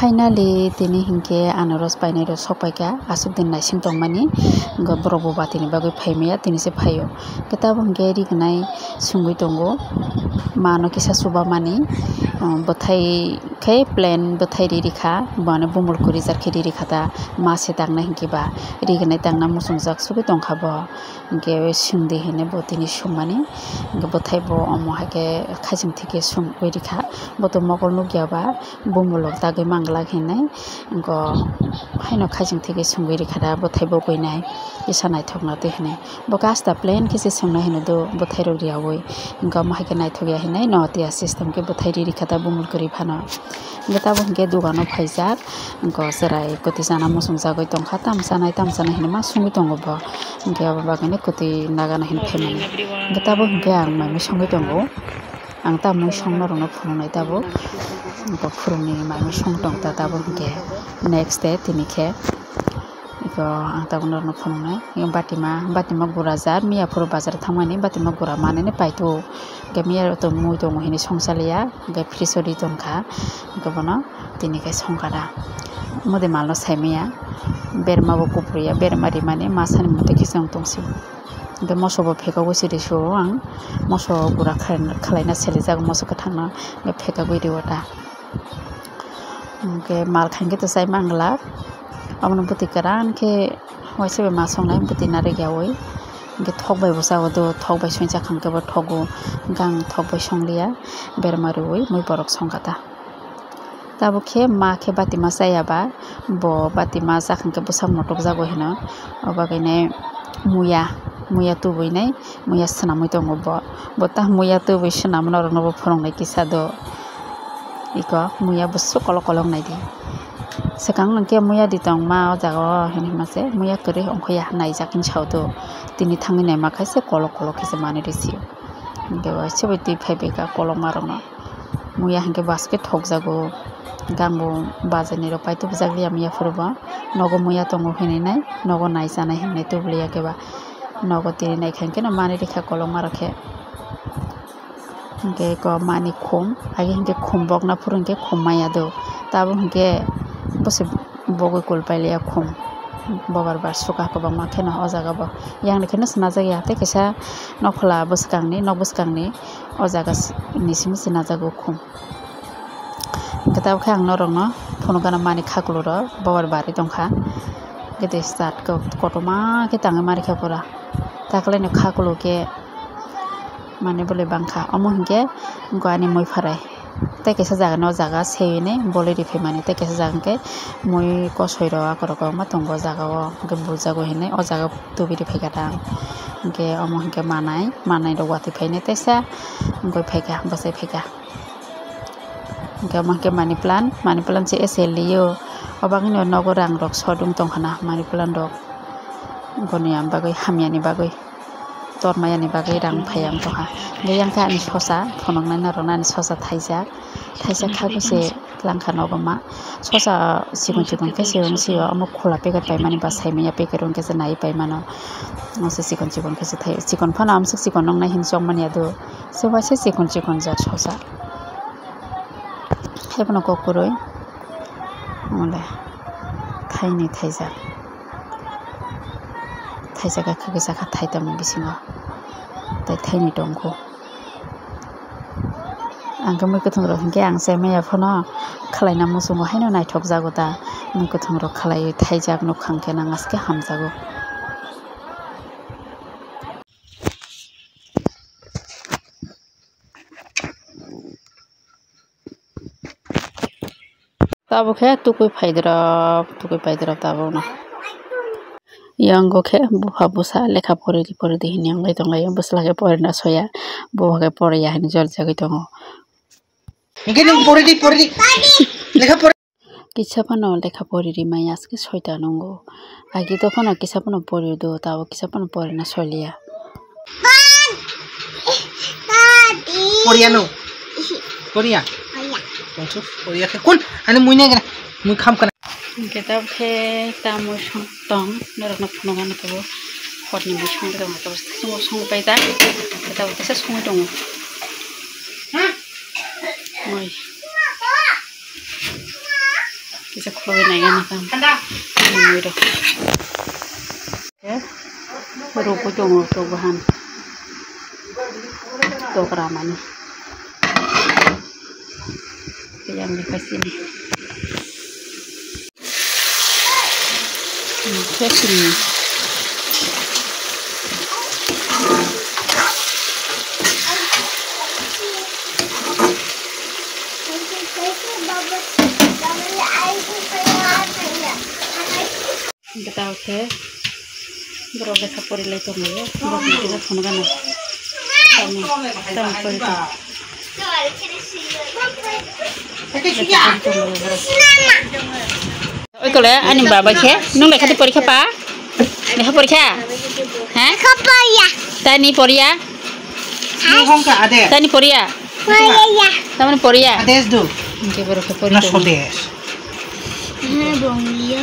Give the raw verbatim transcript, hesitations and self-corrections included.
Finally, tini hinkhe anaros painai rok sok paikha, aswk din naising tongmani, wngkha borok bo batini bagwi phaimaya, tini se phaio. Khe tabuk hinkhe rignai sungwi tongo, mano kisa chubamani, um, bwthai khe plain bwthai ri rikha, bono bumul kwrwi jar khe ri rikha ta, ma se tangnai hinkhe ba, rignai tangna muchungjak sugwi tongkha bo. Hinkhe sungdi hinwi bo tini sungmani, hinkhe bwthai bo omo hai khe khaching thik khe sungwi rikha, bo to mokol nukya ba, bumulok dagwi manglak hinwi, hinkhe haino khaching thik khe sungwi rikha da, bwthai bo kwinai kisa naithokna twi hinwi, bo khe asta plain khe se sungna hino do, bwthai rok riyaui, hinkhe omo hai khe naithokya hinwi notiya system khe bwthai ri rikha da bumul kwrwi phano. Hinkhe tabuk hinkhe dogano phaijak, hinkhe chwrai kwtwi chana muchungjagwi tongkha, tamo chanai tamo chanai hinwi ma sungwi tongo bo. Hinkhe abo bagwino kwtwi nagano hinwi phaimani. Hinkhe tabuk hinkhe ang mai mui songwi tongo. Ang tamo mui song norokno phunuknai tabuk. Hinkhe phurungni mai mui song tongta tabuk hinkhe next day tini khe. Iko ang tabuk norokno phunuknai. Iko batima, batima gura jar, miya phuru bazar thangmani, batima gura manani paito. Hinkhe miya rok to mui tongo hinwi song chaliya, hinkhe fridge o ri tongkha. Hinkhe bono tini khe songkha da. Mode malno saimaya, berma bo kupruya, berma rimani masani mote khe chwng tongsi. Hinkhe moso bo phekogwi se risuo ang, moso gura khlai-, khlaina selijak moso kwthangno, hinkhe phekogwi rio da. Hinkhe mal khankhe to chai mangla. Abono bwtwi kwran khe waisa bai ma songnai bwtwi narwk yaui. Hinkhe thok bai bo cha o do, thok bai soinsa khankhe bo thogo. Hinkhe ang thok bai songliya, berma riui mui borok songkha ta. Tabuk khe ma khe batima chaya ba, bo batima cha khankhe bwsak motok jago hino. O bagwino muya, muya tubui nai, muya swnamwi tongo bo. Bo ta muya tubui swnamwi norokno bo phwrwngnai kisa do. Iko muya bwswk kolok kolok naidi. Swkang nungkhe muya di tongma o jaga o hinwi hwnma se muya kwrwi ongkhoya naijak hinwi sao do. Tini thangwi naima khaise kolok kolok khe se manwi rw sio. Hinkhe waisa bai twi phaibaikha kolokma rokno. Muya hinkhe baskhe thokjago. Hinkhe ang bo bazar ni rok pai tubujak liya muya phuru bo. Nogo muya tongo hinwi nai, nogo nai chanai hinwi tubuli ya khe ba. Nogo tini naikha hinkhe no manwi rikha kolokma rok khe. Hinkhe eko mani khum, age hinkhe khum bokna phuru hinkhe khum maya do. Tabuk hinkhe bwswk bogwi kul pailiya khum. Bobar bar suka kwbangma kheno o jaga bo. Yang ni kheno swnajak ya tei kaisa nokhola bwskang ni, nok bwskang ni o jaga s-, ni simi swnajago khum. Hinkhe tabuk khe ang norokno phunukgana mani khakulu rok bobar barwi tongkha. Hinkhe tei start ko-, kotorma khe tangwi mankha pura. Taklaino khakulu khe manwi bolwi bangkha. Omo hinkhe wngkha ani mui pharai. Tei kaisa jaga no jaga seywi ni bolwi riphaimani. Tei kaisa jaga hinkhe mui kosoi rok akorok kwbangma tongo o jaga o. Hinkhe bujago hinwi o jaga tubui riphaikha ta ang. Hinkhe omo hinkhe manai, manai rok watwi phainai teisa wngwi phaikha, bwsai phaikha. Hinkhe omo hinkhe money plant, money plant se ese lio. Obagwino nogo rang rok sodung tongkhana money plant rok. Goniya bagwi, hamyani bagwi, tormayani bagwi rang phaiya wng tongkha. Hinkhe yang khe ani sosa phunuknai norokno ani sosa thaijak, thaijak kha bwse langkha nogo ma. Sosa chikon chikon khe se wng sio, omo khula packet paimani ba saimanya packet wng khe se naiwi paimano. Omo se chikon chikon khe se thai, chikon phano amswk chikon noknai hinwi chongmani ado. Se waisa chikon chikon jat sosa. Haiphano kok kwrwi. Omo le thainwi thaijak. Thaijak khe kisa kha thaitamni bisingo. Tei thainwi tongkho. Ang khe mui kwthwng rok hinkhe ang se maya phano khlaina muchungo haino naithok jago ta. Mui kwthwng rok khlaiwi thaijak nukha hinkhe nang aske hamjago. Tabuk khe tukui phaidrop, tukui phaidrop tabuk no. Yang go khe bupha bwsa lekha pori di, pori di hinwi wnglai tonglai. Bwsla khe porina soya, bupha khe poriya hinwi jor jagwi tongo. Hinkhe nwng pori di, pori di. Lekha pori. Kisa phano lekha pori rimaya, aske soita nungo. Agi to phano kisa phano pori do, tabo kisa phano porina soliya. Poriya no? Poriya? Tongsu, poriya khe kun? Ani mui nai gana, mui kham kana. Hinkhe tabuk khe tamo song tong, norokno phunukgana tabuk. Hotni mui songwi tongo, tabuk songwi paijak. Tabuk kisa songwi tongo. Oi. Kisa khulogwi naigana kang. Mui rok. Ke, rokbo tongo, tok bahan. Tok ramani. Kaya ni kasini. Hmm, kasini. Bwtao khe borok lekha pori lai tonglaio, borok ni kisa phone gana. Tamo, tamo pori tong. Lekha pori tonglaio borok. Oi kole, ani baba khe, nwng lekha di porikha pa? Lekha porikha? Ha? Lekha poriya. Tani poriya? Ini hong ka ade. Tani poriya? Poriya. Tamani poriya? Ades do. Hingke borok khe pori tonglaio. Na sodes. Aha, bonglia.